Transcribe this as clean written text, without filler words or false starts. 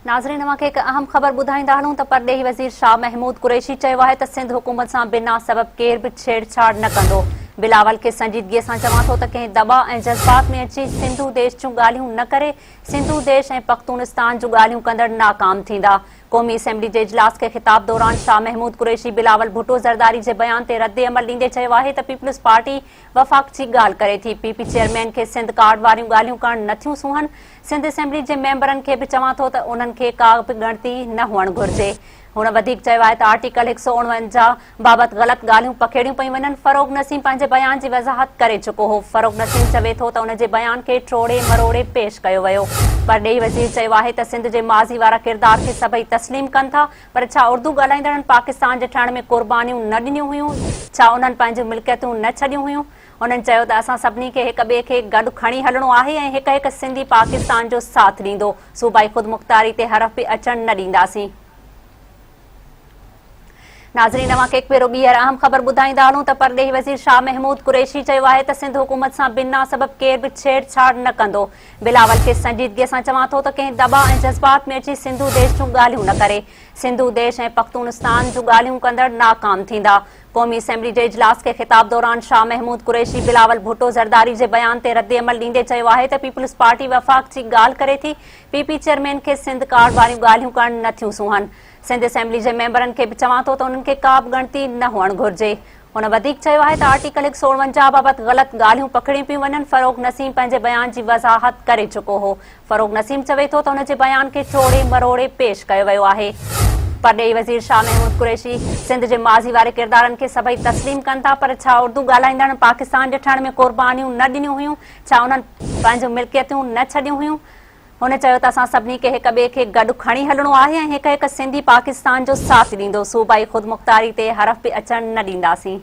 ناظرين اوهان کي هڪ اهم خبر ٻڌائيندا هلون ته پرڏيهي وزير شاهه محمود قريشي چيو آهي ته سنڌ حڪومت سان بنا سبب ڪير به ڇيڙ ڇاڙ نه ڪندو. بلاول کي سنجيدگي سان چوان ٿو ته ڪنهن دٻاء ۽ جذبات ۾ اچي سنڌو ديش جون ڳالهيون نه ڪري، سنڌو ديش ۽ پختونستان جون ڳالهيون ڪندڙ ناڪام ٿيندا. قومي اسيمبلي جي اجلاس کي خطاب دوران شاهه محمود قريشي بلاول ڀٽو زرداري جي بيان تي ردعمل ڏيندي چيو آهي ته پيپلز پارٽي وفاق جي ڳالهه ڪري ٿي، پي پي چيئرمين کي سنڌ ڪارڊ واريون ڳالهيون ڪرڻ نه ٿيون سونهن، سنڌ اسيمبلي جي ميمبرن کي به چوان ٿو ته انهن کي ڪا به ڳڻتي نه هئڻ گهرجي. هن وڌيڪ چيو آهي ته آرٽيڪل 149 بابت غلط ڳالهيون پکيڙيون پيون وڃن، فروغ نسيم پنهنجي بيان جي وضاحت ڪري چڪو هو، فروغ نسيم چوي ٿو ته ان جي بيان کي ٽوڙي مروڙي پيش ڪيو ويو. پرڏيهي وزير چيو آهي ته سنڌ جي ماضي وارا ڪردار کي سڀئي تسليم ڪن ٿا پر ڇا اردو ڳالهائيندڙن پاڪستان جي ٺهڻ ۾ قربانيون نه ڏنيون هيون؟ ڇا انهن پنهنجون ملڪيتون نه ڇڏيون هيون؟ هنن چيو ته اسان سڀني کي هڪ ٻئي کي گڏ کڻي هلڻو آهي ۽ هڪ هڪ سنڌي پاڪستان جو ساٿ ڏيندو، صوبائي خودمختاري تي حرف به اچڻ نه ڏينداسين. ناظرين اوهان کي هڪ ڀيرو ٻيهر اهم خبر ٻڌائيندا هلون ته پرڏيهي وزير شاهه محمود قريشي چيو آهي ته سنڌ حڪومت سان بنا سبب ڪير به ڇيڙ ڇاڙ نه ڪندو، بلاول کي سنجيدگي سان چوان ٿو ته ڪنهن دٻاء ۽ جذبات ۾ اچي سنڌو ديش جون ڳالهيون نه ڪري، سنڌو ديش ۽ پختونستان جون ڳالهيون ڪندڙ ناڪام ٿيندا. قومي اسيمبلي جي اجلاس کي خطاب دوران شاهه محمود قريشي بلاول ڀٽو زرداري جي بيان تي ردعمل ڏيندي چيو آهي ته پيپلز پارٽي وفاق جي ڳالهه ڪري ٿي، پي پي چيئرمين کي سنڌ ڪارڊ واريون ڳالهيون ڪرڻ نه ٿيون سونهن. سنڌ اسيمبلي جي ميمبرن کي به چوان ٿو ته انهن کي ڪا به ڳڻتي نه هئڻ گهرجي. هن وڌيڪ چيو آهي ته آرٽيڪل 149 بابت غلط ڳالهيون پکڙيون پيون وڃن، فروغ نسيم پنهنجي بيان جي وضاحت ڪري چڪو هو. فروغ نسيم چوي ٿو ته ان جي بيان کي ٽوڙي مروڙي پيش ڪيو ويو آهي. پرڏيهي وزير شاهه محمود قريشي سنڌ جي ماضي واري ڪردارن کي سڀئي تسليم ڪن ٿا پر ڇا اردو ڳالهائيندڙن پاڪستان جي ٺهڻ ۾ قربانيون نه ڏنيون هيون؟ ڇا انهن پنهنجون ملڪيتون نه ڇڏيون هيون؟ هن چيو ته اسان سڀني کي هڪ ٻئي کي گڏ کڻي هلڻو آهي ۽ هڪ هڪ سنڌي پاڪستان جو ساٿ ڏيندو، صوبائي خودمختاري تي حرف به اچڻ نه ڏينداسين.